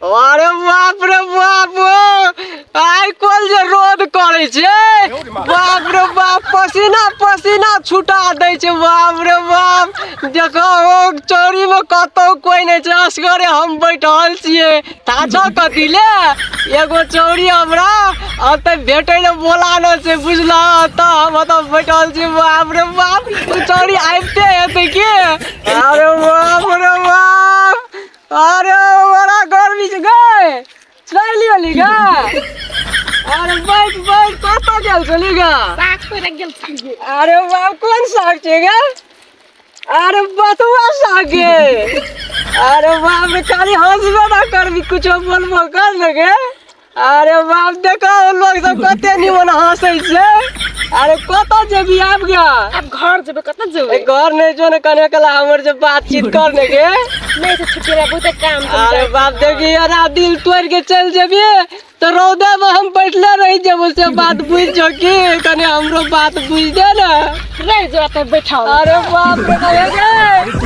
अरे बाप रे बाप, आइ कोल जे रोद करै छै, बाप रे बाप, पसीना पसीना छुटा दै छै। बाप रे बाप, देखो ओ चोरी में कतौ कोई नहि छै, असगरे हम बैठल छियै। थाछो कथी ले, एगो चौरी हमरा ओतऽ भेटै लए बोलाना छै, बुझलह? तऽ हम ओतऽ बैठल छी। बाप रे बाप, ओ चौरी आबिते हेतै की? अरे बाप रे बाप, अरे बड़ा गर्मी छै गै, चलि गेली गा। अरे बैठ बैठ, कतऽ गेल छली गा? साग तोड़े गेल छलियै। अरे बाप, कोन साग छै गे? अरे बथुआ साग गे। अरे बाप रे, खाली हंसबे ना करबी, कुछो बोलबो कर ने गे। अरे बाप, देखो लोग सब कते निमन हंसै छै। अरे कतऽ जेबी आब गे? आब घर जेबै, कतऽ जेबै? ए, घर नहि जो ने, कने कला हमर जे बातचीत कर ने गे। नहि से छुट्टी रह, बहुते काम छै। अरे बाप, देखी अरे दिल तोड़ के चल जेबी तऽ रौदा में हम बैठले रहि जेबो, से बात बुझ जो की, कने हमरो बात बुझ दे ने। रहि जो एतऽ बैठल। अरे बाप रे, कहे गे।